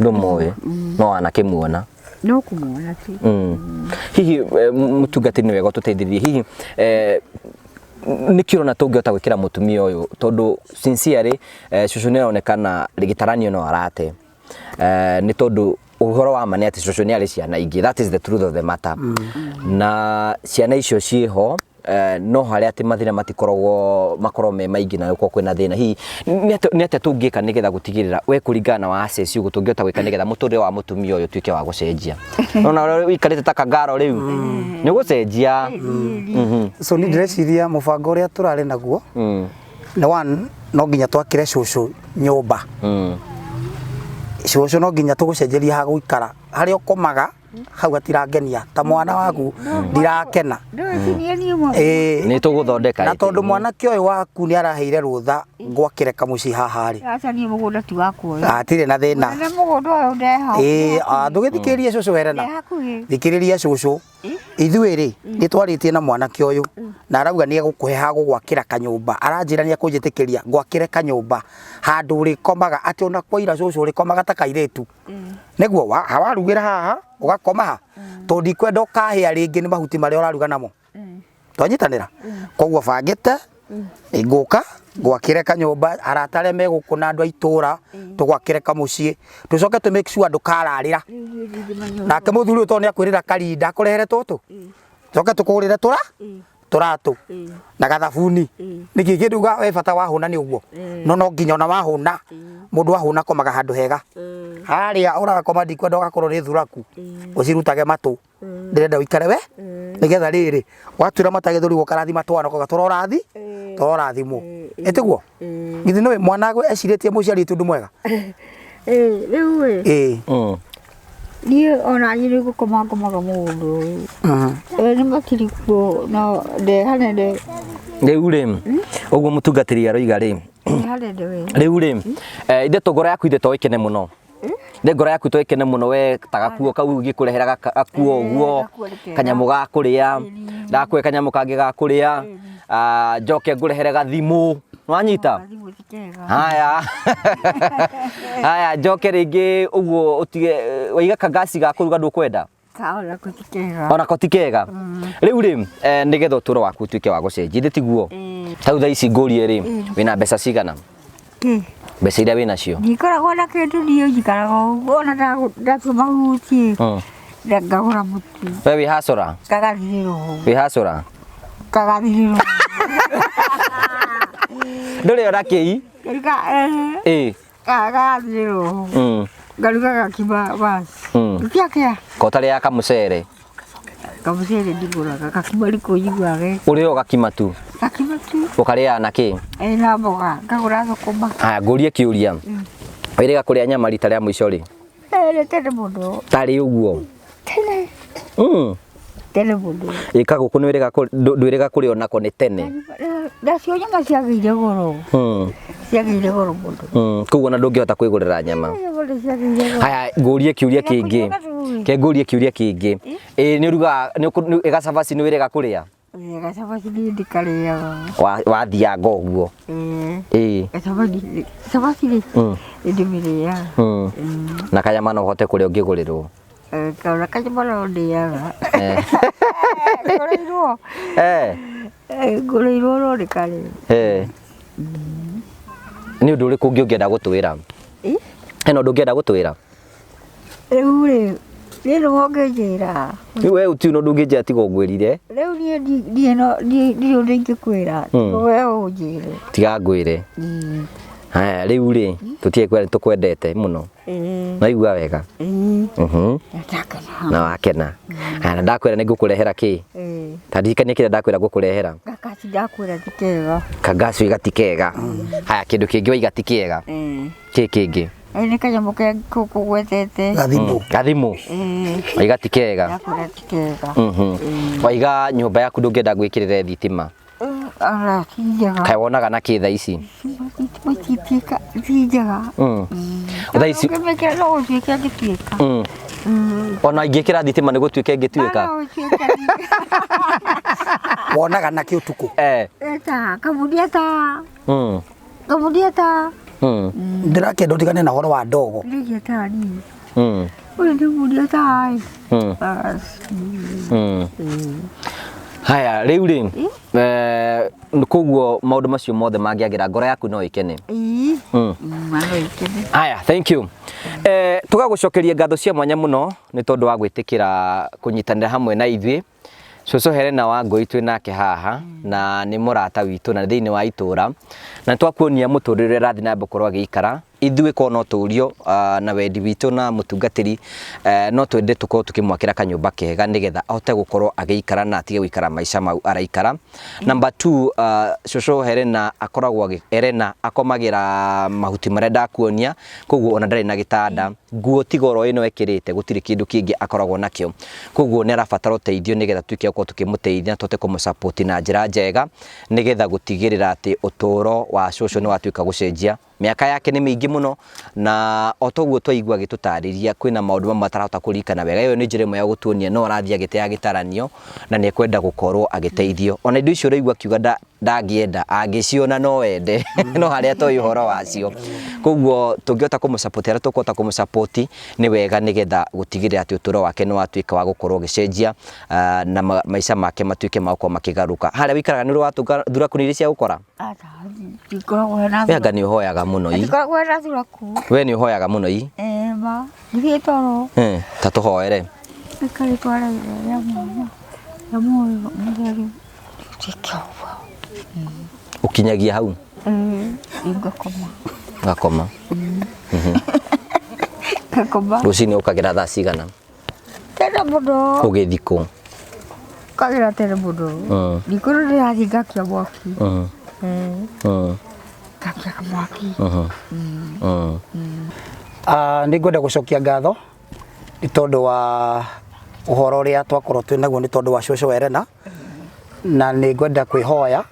Ndũmũĩ, no wanakĩmuona?
No kũmuona tu.
Hihi mũtungatĩri nĩ wega ũtũteithĩrĩrie, hihi nĩkĩ ũrona tũngĩhota gwĩkĩra mũtumia ũyũ, tondũ sincerely cũcũ nĩ aronekana gĩtaranio no arate, nĩ tondũ ũhoro wa ma nĩ atĩ cũcũ nĩ arĩ ciana ingĩ, that is the truth of the matter. Na ciana icio ciĩho, no harĩa atĩ mathĩna matikoragwo makorwo me maingĩ na gũkorwo kwĩna thĩna. Hihi nĩ atĩa tũngĩka nĩgetha gũtigĩrĩra we kũringana na wa access ũguo tũngĩhota gwĩka nĩgetha mũtũrĩre wa mũtumia ũyũ ũtuĩke wa gũcenjia? Nona ũrĩa ũikarĩte ta kangaro rĩu nĩ gũcenjia.
So niĩ ndĩreciria mũbango ũrĩa tũrarĩ naguo nĩ one, no nginya twakĩre cũcũ nyũmba. Cũcũ no nginya tũgũcenjerie ha gũikara, harĩa ũkomaga hau hatirangenia ta mwana waku ndirakena.
Nĩ tũgũthondeka.
Na tondũ mwanake ũyũ waku nĩ araheire rũtha ngwakĩre kamũciĩ haha rĩ.
Aca niĩ mũgũnda ti wakwa ũyũ.
Hatirĩ na thĩna.
Mũnene mũgũnda ũyũ ndeha.
Ĩĩ, ndũgĩthikĩrĩrie cũcũ Helena. Thikĩrĩria cũcũ. Ithuĩ rĩ, nĩ twarĩtie na mwanake ũyũ na arauga nĩ egũkũhe ha gũgwakĩra kanyũmba. Aranjĩra nĩ ekũnjĩtĩkĩria ngwakĩre kanyũmba handũ ũrĩkomaga atĩ ona kwaira cũcũ ũrĩkomaga ta kairĩtu. Nĩguo warugĩra haha ũgakoma ha, tondũ ndikwenda ũkahĩa rĩngĩ nĩ mahuti marĩa ũraruga namo. Twanyitanĩra? Koguo bangĩte ngũka ngwakĩre kanyũmba, arata arĩa me gũkũ na andũ a itũra tũgwakĩre kamũciĩ, tũcoke tũ make sure ndũkararĩra. Nake mũthuri ũyũ tondũ nĩ akwĩrĩra karinda akũrehere tũtũ, tũcoke tũkũgũrĩre tũra tũratũ na gathabuni. Nĩkĩ kĩndũ we bata wahũna nĩ ũguo, no no nginya ona wahũna, mũndũ ahũna akomaga handũ hega. Harĩa ũrakoma ndikwenda ũgakorwo nĩ thuraku, ũcirutage matũ. Ndĩrenda ũikare we nĩgetha rĩrĩ watuĩra mata gĩthũri ũkarathima twana ũkauga tũrorathi tũrorathimwo. Ĩtiguo? Githĩ nĩũĩ mwana ecirĩtie mũciari ti ũndũ mwega?
Rĩu ĩ.
Ĩĩ.
Niĩ ona niĩ nĩ gũkoma ngomaga mũgũnda ũyũ. Ĩĩ nĩ makiri kuo no ndĩ hanene.
Rĩu rĩ, ũguo mũtungatĩri aroiga rĩ,
Ndĩ hanene we.
Rĩu rĩ, ithe ngoro yaku ithe to ĩkene mũno. Nĩ ngoro yaku to ĩkene mũno we ta gakuo kau ngĩkũrehera gakuo ũguo, kanyamũ ga kũrĩa, ndakũhe kanyamũ kangĩ ga kũrĩa, njoke ngũrehere gathimũ, nĩwanyita? Haya. Haya, njoke rĩngĩ ũguo ũtige, waiga kangasi ga kũruga ndũkwenda?
Onako ti kega.
Onako ti kega. Rĩu rĩ, nĩgetha ũtũro waku ũtuĩke wa gũcenjia, ithe tiguo? Ta rĩu thaa ici ngũrie rĩ, wĩna mbeca cigana? Mbeca iria wĩnacio?
Ndikoragwo na kĩndũ niĩ njikaraga ũguo ona ndatua mahuti ngagũra mũtu.
We wĩ hacora?
Ngagathirĩrwo.
Wĩ hacora?
Ngagathirĩrwo.
Ndũrĩ ona kĩi? Ĩĩ.
Ngagathirĩrwo. Ngaruga gakima basi. Gĩtiakĩa.
Ko ũtarĩaga kamũcere?
Kamũcere ndigũraga, gakima nĩko njiguaga ge.
Ũrĩaga gakima tu?
Gakima tu.
Ũkarĩaga na kĩ?
Ĩĩ na mboga, ngagũra thũkũma.
Haya ngũrie kĩũria. Wĩrĩga kũrĩa nyama rita rĩa mũico rĩ?
Nĩ tene mũno.
Tarĩ ũguo?
Tene. Tene mũno.
Ĩ kagũkũ nĩ ndwĩrĩga kũrĩa onako nĩ tene.
Nacio nyama ciagĩire goro. Ciagĩire goro mũno.
Koguo ona ndũngĩhota kwĩgũrĩra nyama.
Nyama nĩ ciagĩire goro.
Haya, ngũrie kĩũria kĩngĩ. Ke ngũrie kĩũria kĩngĩ. Ĩ nĩ ũrugaga nĩ gacabaci nĩ wĩrĩga kũrĩa?
Gacabaci niĩ ndikarĩaga.
Wathianga ũguo. Ĩ.
Gacabaci cabaci rĩ nĩndĩmĩrĩaga.
Na kanyama no ũhote kũrĩa ũngĩgũrĩrwo?
Ona kanyama no ndĩaga. Ngũrĩirwo. Ngũrĩirwo no ndĩkarĩa.
Nĩ ũndũ ũrĩkũ ũngĩ ũngĩenda gũtwĩra? Hena ũndũ ũngĩenda gũtwĩra?
Rĩu rĩ, niĩ nĩwe ũngĩnjĩra.
Rĩu we gũtirĩ ũndũ ũngĩnjĩra tiga ũngwĩrire.
Rĩu niĩ niĩ no niĩ ndirĩ ũndũ ingĩkwĩra. We ũnjĩre.
Tiga ngwĩre. Haya rĩu rĩ, tũtige kwĩra nĩtũkwendete mũno. Waigua wega?
Ndakena.
Na wakena. Haya na ndakwĩra nĩ ngũkũrehera kĩ? Ta ndirikania kĩrĩa ndakwĩra ngũkũrehera.
Gakaci ndakwĩra ti kega.
Kagaci waiga ti kega. Haya kĩndũ kĩngĩ waiga ti kĩega. Kĩ kĩngĩ?
Nĩ kanyamũ ke kũgwetete.
Gathimũ.
Gathimũ. Waiga ti kega.
Ndakwĩra ti kega.
Waiga nyũmba yaku ndũngĩenda ngwĩkĩrĩre thitima.
Ala ti njega.
Kaĩ wonaga na kĩ thaa ici?
Thitima citiĩka ti njega.
Thaa ici
Ũngĩmĩkĩra no gũtuĩka ĩngĩtuĩka.
Ona ingĩkĩra thitima nĩ gũtuĩka ĩngĩtuĩka.
No gũtuĩka.
Wonaga na kĩ ũtukũ?
Eta kamunia ta. Kamunia ta.
Ndĩrakĩenda ũtigane na ũhoro wa ndogo.
Ndĩrĩa ta niĩ. Ũyũ nĩ munia ta ĩ. Bas.
Haya rĩu rĩ, koguo maũndũ macio mothe mangĩagĩra ngoro yaku no ĩkene.
Ĩĩ. No ĩkene.
Haya, thank you. Tũgagũcokeria ngatho cia mwanya mũno nĩ tondũ wa gwĩtĩkĩra kũnyitanĩra hamwe na ithuĩ. Cũcũ Helena Wangũi twĩ nake haha na nĩ mũrata witũ na thĩinĩ wa itũra, na twakuonia mũtũrĩre ũrĩa arathiĩ na mbere gũkorwo agĩikara. Ithuĩ korwo no tũrio na wendi witũ na mũtungatĩri, no twende tũkorwo tũkĩmwakĩra kanyũmba kega nĩgetha ahote gũkorwo agĩikara na atige gũikara maica mau araikara. Number 2, cũcũ Helena akoragwo Helena akomagĩra mahuti marĩa ndakuonia, koguo ona ndarĩ na gĩtanda, nguo tiga oro ĩno ekĩrĩte gũtirĩ kĩndũ kĩngĩ akoragwo nakĩo, koguo nĩ arabatara ũteithio nĩgetha tuĩke gũkorwo tũkĩmũteithia na tũhote kũmũsupport na njĩra njega nĩgetha gũtigĩrĩra atĩ ũtũro wa cũcũ nĩ watuĩka gũcenjia. Mĩaka yake nĩ mĩingĩ mũno na o toguo twaigua agĩtũtarĩria kwĩna maũndũ mamwe atarahota kũririkana wega. Ĩyo nĩ njĩra ĩmwe ya gũtuonia no arathiĩ agĩteaga gĩtaranio na nĩ ekwenda gũkorwo agĩteithio. Ona indo icio ũraigua akiuga ndangĩenda, angĩciona no ende, no harĩa atoĩ ũhoro wacio. Koguo tũngĩhota kũmũsupport harĩa tũkũhota kũmũsupport nĩ wega nĩgetha gũtigĩrĩra atĩ ũtũro wake nĩ watuĩka wa gũkorwo ũgĩcenjia, na maica make matuĩke ma gũkorwo makĩgarũrũka. Harĩa wĩikaraga nĩ ũrĩ watũnga thuraku nĩ irĩ cia gũkora?
Aca, ndikoragwo hena
We anga nĩ ũhoyaga mũno ii?
Ndikoragwo hena thuraku.
We nĩ ũhoyaga mũno ii?
Ma, ndithiĩ toro.
Ta tũhoere.
Rĩka rĩtwa rĩa mwana, rĩa muoyo mũtheru, rĩtuĩke ũguo.
Ũkinyagia hau?
Ngakoma.
Ngakoma.
Ngakoma.
Rũcinĩ ũkagĩra thaa cigana?
Tene mũno.
Ũgĩthiĩ kũ?
Kagĩra tene mũno. Thikũ nĩ ndĩrathiĩ ngakia mwaki. Ngakia mwaki.
Nĩ ngwenda gũcokia ngatho nĩ tondũ wa ũhoro ũrĩa twakorwo twĩ naguo nĩ tondũ wa cũcũ Helena, na nĩ ngwenda kwĩhoya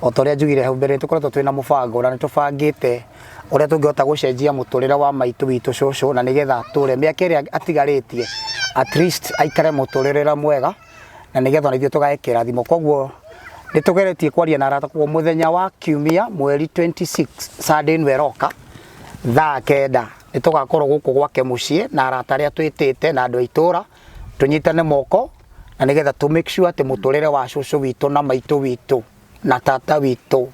o ta ũrĩa njugire hau mbere, nĩ tũkoretwo twĩna mũbango na nĩ tũbangĩte ũrĩa tũngĩhota gũcenjia mũtũrĩre wa maitũ witũ cũcũ, na nĩgetha atũre mĩaka ĩrĩa atigarĩtie at least aikare mũtũrĩre ũrĩa mwega, na nĩgetha ona ithuĩ tũgae kĩrathimo. Koguo nĩ tũgeretie kwaria na arata, koguo mũthenya wa kiumia mweri 26 Sunday ĩno ĩroka thaa 9 nĩ tũgakorwo gũkũ gwake mũciĩ na arata arĩa twĩtĩte na andũ a itũra, tũnyitane moko na nĩgetha tũ make sure atĩ mũtũrĩre wa cũcũ witũ na maitũ witũ na tata witũ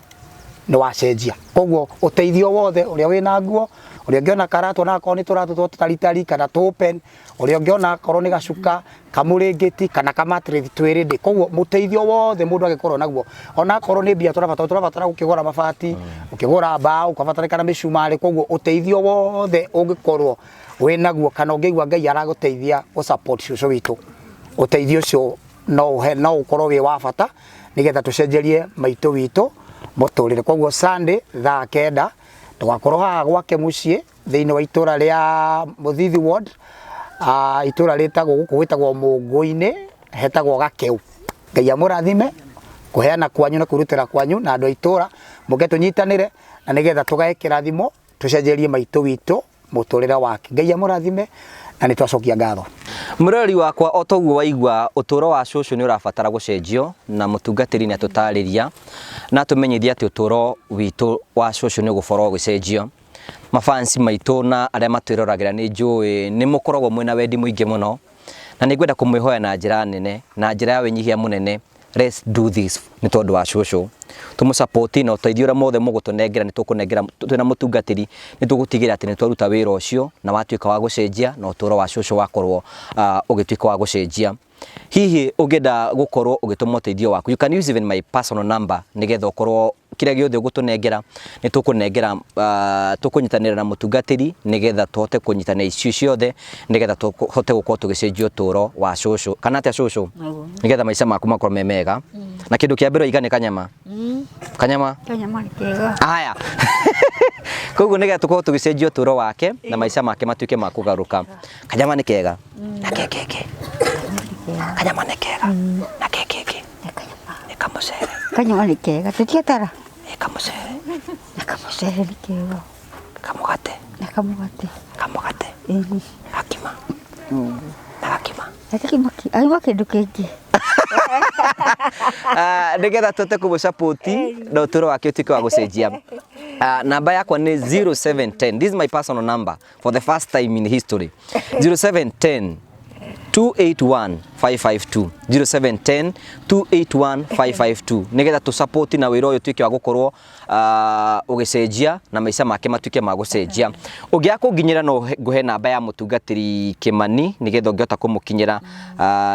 nĩ wacenjia. Koguo ũteithio wothe ũrĩa wĩna nguo, ũrĩa ũngĩona karatũ ona akorwo nĩ tũratũ twa tũtaritari kana tũ open, ũrĩa ũngĩona akorwo nĩ gacuka kamũrĩngĩti kana kamatrĩthi twĩ ready. Koguo mũteithio wothe mũndũ angĩkorwo naguo, ona akorwo nĩ mbia tũrabatara, tũrabatara gũkĩgũra mabati, gũkĩgũra mbaũ, kwabatarĩkana mĩcumarĩ. Koguo ũteithio wothe ũngĩkorwo wĩnaguo kana ũngĩigua Ngai aragũteithia gũ support cũcũ witũ, ũteithio ũcio no ũhe, no ũkorwo wĩ wa bata nĩgetha tũcenjerie maitũ witũ mũtũrĩre. Koguo Sunday thaa 9 tũgakorwo haha gwake mũciĩ thĩinĩ wa itũra rĩa Mũthithi Ward, itũra rĩtagwo gũkũ gwĩtagwo Mũngũ-inĩ, Hetagwo Gakeu. Ngai amũrathime kũheana kwanyu na kwĩrutĩra kwanyu na andũ a itũra mũke tũnyitanĩre na nĩgetha tũgae kĩrathimo tũcenjerie maitũ witũ mũtũrĩre wake. Ngai amũrathime na nĩ twacokia ngatho.
Mũrori wakwa, o toguo waigua, ũtũũro wa cũcũ nĩ ũrabatara gũcenjio, na mũtungatĩri nĩ atũtarĩria na atũmenyithia atĩ ũtũũro witũ wa cũcũ nĩ ũgũkorwo ũgĩcenjio. Mafansi maitũ na arĩa matwĩroragĩra, nĩ njũĩ nĩ mũkoragwo mwĩna wendi mũingĩ mũno, na nĩ ngwenda kũmwĩhoya na njĩra nene na njĩra ya wĩnyihia mũnene, let's do this nĩ tondũ wa cũcũ. Tũmũsupport na ũteithio ũrĩa mothe mũgũtũnengera, nĩ tũkũnengera twĩna mũtungatĩri, nĩ tũgũtigĩrĩra atĩ nĩ twaruta wĩra ũcio na watuĩka wa gũcenjia, na ũtũũro wa cũcũ wakorwo ũgĩtuĩka wa gũcenjia. Hihi ũngĩenda gũkorwo ũgĩtũma ũteithio waku, you can use even my personal number, nĩgetha ũkorwo kĩrĩa gĩothe ũgũtũnengera nĩ tũkũnengera, tũkũnyitanĩra na mũtungatĩri nĩgetha tũhote kũnyitanĩra icio ciothe, nĩgetha tũhote gũkorwo tũgĩcenjia ũtũũro wa cũcũ. Kana atĩa, cũcũ? Nĩgetha maica maku makorwo me mega. Na kĩndũ kĩa mbere oiga nĩ kanyama. Kanyama.
Kanyama nĩ kega.
Aya, koguo nĩgetha tũkorwo tũgĩcenjia ũtũũro wake na maica make matuĩke ma kũgarũka. Kanyama nĩ kega na kekeke. Kanyama nĩ kega na kekeke. Nĩ kamũcere.
Kanyama nĩ kega, tũtiatara.
Nĩ kamũcere.
Na kamũcere nĩ kega.
Kamũgate.
Na kamũgate.
Kamũgate.
Ĩni.
Gakima na gakima.
Aima kĩndũ kĩngĩ.
Nĩgetha tũhote kũmũsupport na ũtũũro wake ũtuĩke wa gũcenjia. Namba yakwa nĩ 0710, this is my personal number for the first time in history, 0710 281 552, 0710 281 552, nĩgetha tũ support na wĩra ũyũ ũtuĩke wa gũkorwo ũgĩcenjia na maica make matuĩke ma gũcenjia. Ũngĩaga kũnginyĩra, no ngũhe namba ya mũtungatĩri Kĩmani, nĩgetha ũngĩhota kũmũkinyĩra,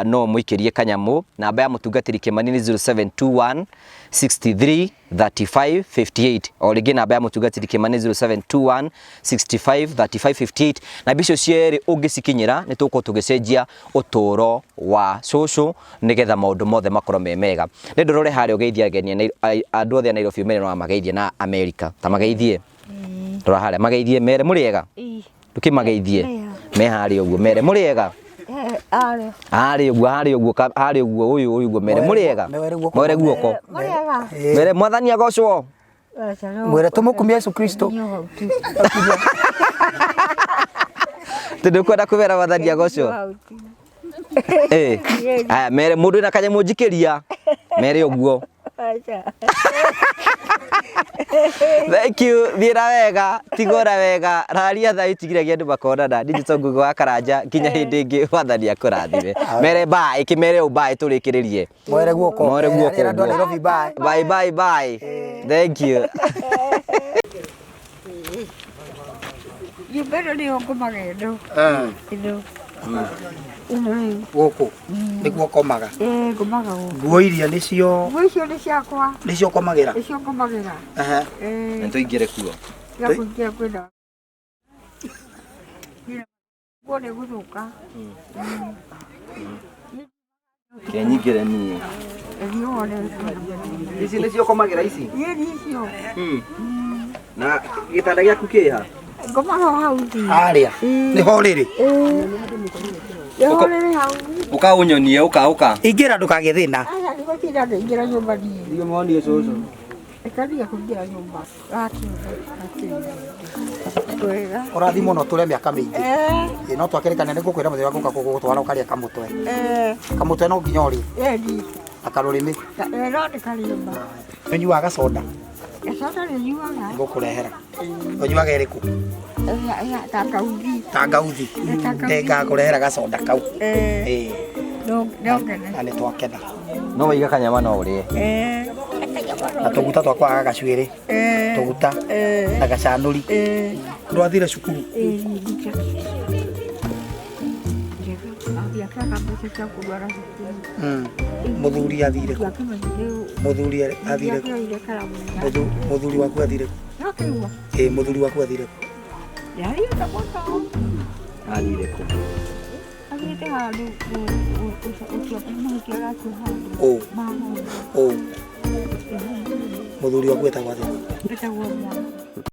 no ũmũikĩrie kanyamũ. Namba ya mũtungatĩri Kĩmani nĩ 0721 63 35 58. O rĩngĩ, namba ya mũtungatĩri Kĩmani 0721 65 35 58. Namba icio cierĩ ũngĩcikinyĩra, nĩ tũgũkorwo tũgĩcenjia ũtũũro wa cũcũ nĩgetha maũndũ mothe makorwo me mega. Nĩ ndũrore harĩa ũgeithia ageni andũ othe a Nairobi, ũmere no mageithie na America, ta mageithie. Rora harĩa, mageithie, mere mũrĩ ega. Ndũkĩmageithie me harĩa ũguo, mere mũrĩ ega.
Arĩ.
Harĩa ũguo, harĩa ũguo, harĩa ũguo, ũyũ ũyũ ũguo, mere mũrĩ ega.
Mwere guoko.
Mwere guoko.
Mũrĩega.
Mere Mwathani agocwo.
Mwĩre tũmũkumie Yesu Kristo.
Tondũ kwenda kwĩra Mwathani agocwo. Eh, aya, mere mũndũ wĩna kanyamũ njikĩria, mere ũguo. Thank you, thiĩra wega, tigora wega, raria thaa itigiragia andũ makonana. Digital Ngugi wa Karanja, nginya hĩndĩ ĩngĩ, Mwathani akũrathime. Mere bye, kĩmere ũ bye tũrĩkĩrĩrie.
Mwere guoko.
Mwere guoko.
Andũ a
Ũguo.
Nairobi, bye.
Bye bye bye, thank you.
Nyũmba ĩno nĩyo ngomaga, ĩno ĩno ĩno rĩu.
Gũkũ nĩguo komaga?
Ĩĩ, ngomaga gũkũ.
Nguo iria nĩcio?
Nguo icio nĩ ciakwa.
Nĩcio ũkomagĩra?
Nĩcio ngomagĩra.
Ehe.
Ĩĩ.
Tũingĩre kuo.
Ya kũingĩra kwĩna nguo nĩ gũthũka.
Kenyingĩre niĩ.
Ĩthiĩ wone.
Ici nĩcio ũkomagĩra ici?
Ĩĩ, nĩ icio.
Na gĩtanda gĩaku kĩha?
Ngomaga o hau thĩ.
Harĩa nĩho rĩrĩ?
Nĩho rĩrĩ hau.
Ũka ũnyonie, ũka ũka.
Ingĩra, ndũkagĩe thĩna.
Aca, ndigũtinda ngĩingĩra nyũmba niĩ.
Thiĩ monie cũcũ.
Ĩkania kũingĩra nyũmba. Wega.
Ũrathi mũno, tũre mĩaka mĩingĩ.
Eh,
Ĩ, no twakĩrĩkania nĩ ngũkwĩra mũthenya wa gũka gũgũtwara ũkarĩa kamũtwe.
Eh,
Kamũtwe no nginya ũrĩe.
Eni.
Na karũrĩmĩ.
No nĩ karĩma.
Ũnyuaga gacoda?
Gacoda nĩ nyuaga.
Ngũkũrehera. Ũnyuaga ĩrĩkũ?
Tangauthi.
Tangauthi.
Tangauthi.
Ngakũrehera gacoda kau.
Eh,
Ĩ,
no no ngene.
Na nĩ twakena.
No waiga kanyama no ũrĩe.
Eh,
Na tũguta twa kwaga gacuĩrĩ.
Eh,
Tũguta
eh,
na gacanũri.
Eh,
Ndwathire cukuru?
Eh, nĩnguta. Ndiakĩaga mbeca cia kũrwara cukuru.
Mũthuri athire kũ? Mũthuri athire kũ?
Ndiakĩoire karamu.
Mũthuri waku athire kũ?
Nokĩigua.
Ĩ, mũthuri waku athire kũ?
Yariĩte mũno.
Athire kũ?
Athiĩte handũ ũcio mahuti aratua handũ.
Ũ?
Ma ng'ombe.
Ũ? Mũthuri waku etagwo atĩa?
Etagwo Mwangi.